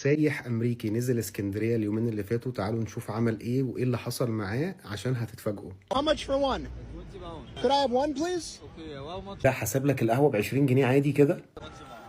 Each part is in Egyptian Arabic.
سايح امريكي نزل اسكندرية اليومين اللي فاتوا. تعالوا نشوف عمل ايه وايه اللي حصل معاه عشان هتتفاجئوا. How much for one? Could I have one, please? ده حسب لك القهوة ب 20 جنيه عادي كده.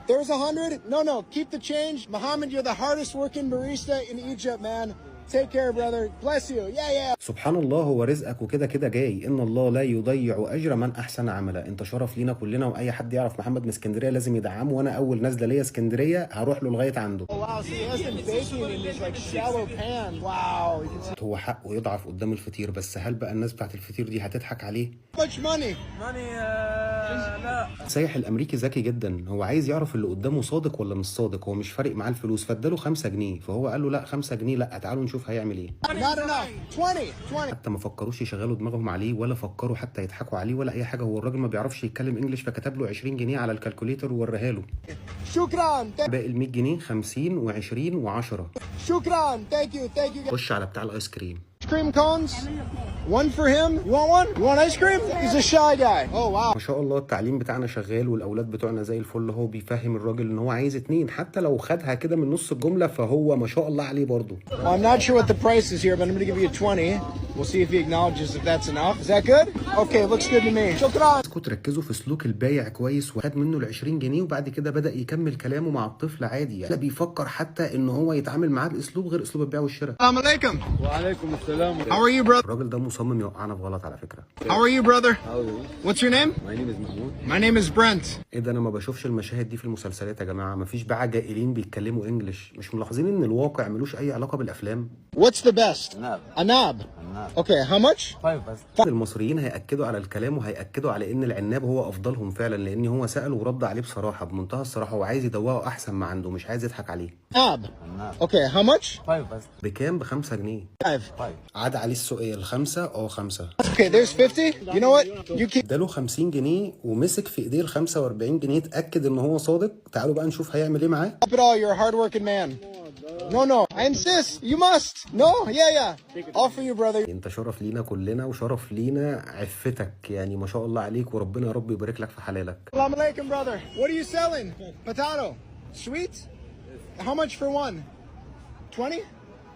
There's 100. No, no, keep the change. Mohammed, you're the hardest working barista in Egypt, man. Take care, brother. Bless you. Yeah. سبحان الله، هو رزقك وكده كده جاي. ان الله لا يضيع اجر من احسن عملا. انت شرف لينا كلنا، واي حد يعرف محمد من اسكندرية لازم يدعمه، وانا اول نازله ليا اسكندرية هروح له لغاية عنده. Oh, wow. So he has them baking in these like shallow pans. Wow. You can see هو حقه يضعف قدام الفطير، بس هل بقى الناس بتاعت الفطير دي هتضحك عليه؟ much money. سايح الامريكي ذكي جدا، هو عايز يعرف اللي قدامه صادق ولا مش صادق. هو مش فارق معاه الفلوس، فاداله 5 جنيه، فهو قال له لا، 5 جنيه لا. تعالوا نشوف هيعمل ايه. Not enough. 20. 20. حتى ما فكروش يشغلوا دماغهم عليه ولا فكروا حتى يضحكوا عليه ولا اي حاجه. هو الراجل ما بيعرفش يتكلم English، فكتب له 20 جنيه على ال calculator ووريها له. شكرا. باقي ال 100 جنيه، 50 و20 و10. شكرا. Thank you. Thank you. خش على بتاع الايس كريم. Cream cones. One for him. You want one? You want ice cream? He's a shy guy. Oh, wow. ما شاء الله، التعليم بتاعنا شغال والاولاد بتوعنا زي الفل. هو بيفهم الراجل ان هو عايز اتنين، حتى لو خدها كده من نص الجملة فهو ما شاء الله عليه برضه. Well, I'm not sure what the price is here, but I'm going to give you 20. We'll see if he acknowledges if that's enough. Is that good? Okay, looks good to me. شكرا. عايزكم تركزوا في سلوك البايع كويس. وخد منه ال 20 جنيه وبعد كده بدأ يكمل كلامه مع الطفل عادي، يعني لا بيفكر حتى ان هو يتعامل معاه باسلوب غير اسلوب البيع والشراء. السلام عليكم. وعليكم السلام. How are you, brother? الراجل ده مصمم يوقعنا في غلط على فكرة. How are you, brother? How are you? What's your name? My name is Mahmoud. My name is Brent. ايه ده؟ انا ما بشوفش المشاهد دي في المسلسلات يا جماعة؟ مفيش باعة جائلين بيتكلموا English؟ مش ملاحظين ان الواقع ملوش اي علاقة بالافلام؟ What's the best? عناب. عناب. عناب. Okay, how much? Five بس. المصريين هيأكدوا على الكلام وهيأكدوا على ان العناب هو افضلهم فعلا، لان هو سأله ورد عليه بصراحة، بمنتهى الصراحة. هو عايز يدوقه احسن ما عنده، مش عايز يضحك عليه. عناب. عناب. Okay, how much? Five بس. بكام؟ ب5 جنيه. Five. Five. عاد عليه السؤال، خمسة؟ اه، خمسة. Okay, there's 50. You know what? You keep اداله 50 جنيه ومسك في ايديه ال 45 جنيه، اتاكد ان هو صادق. تعالوا بقى نشوف هيعمل ايه معاه. it all. You're a hardworking man. No, no. I insist. You must. No? Yeah. All for you, brother. انت شرف لينا كلنا وشرف لينا عفتك، يعني ما شاء الله عليك، وربنا يا رب يبارك لك في حلالك. السلام عليكم, brother. What are you selling? Potato. Sweet? How much for one? 20?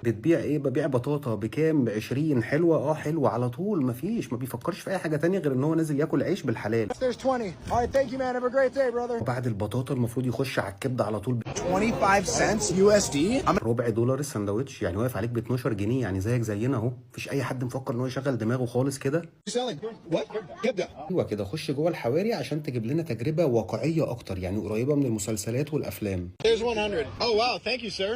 بتبيع ايه؟ ببيع بطاطا. بكام؟ ب 20. حلوه؟ اه حلوه. على طول، مفيش، ما بيفكرش في اي حاجة تانية غير ان هو نازل ياكل عيش بالحلال. There's 20. All right, thank you, man. Have a great day, brother. وبعد البطاطا المفروض يخش على الكبده على طول. 25 cents USD? I'm ربع دولار السندوتش، يعني واقف عليك ب 12 جنيه، يعني زيك زينا اهو. مفيش اي حد مفكر ان هو يشغل دماغه خالص كده. selling. What? كبدة. ايوه كده، خش جوه الحواري عشان تجيب لنا تجربه واقعية اكتر، يعني قريبه من المسلسلات والافلام. There's 100. Oh, wow. Thank you, sir.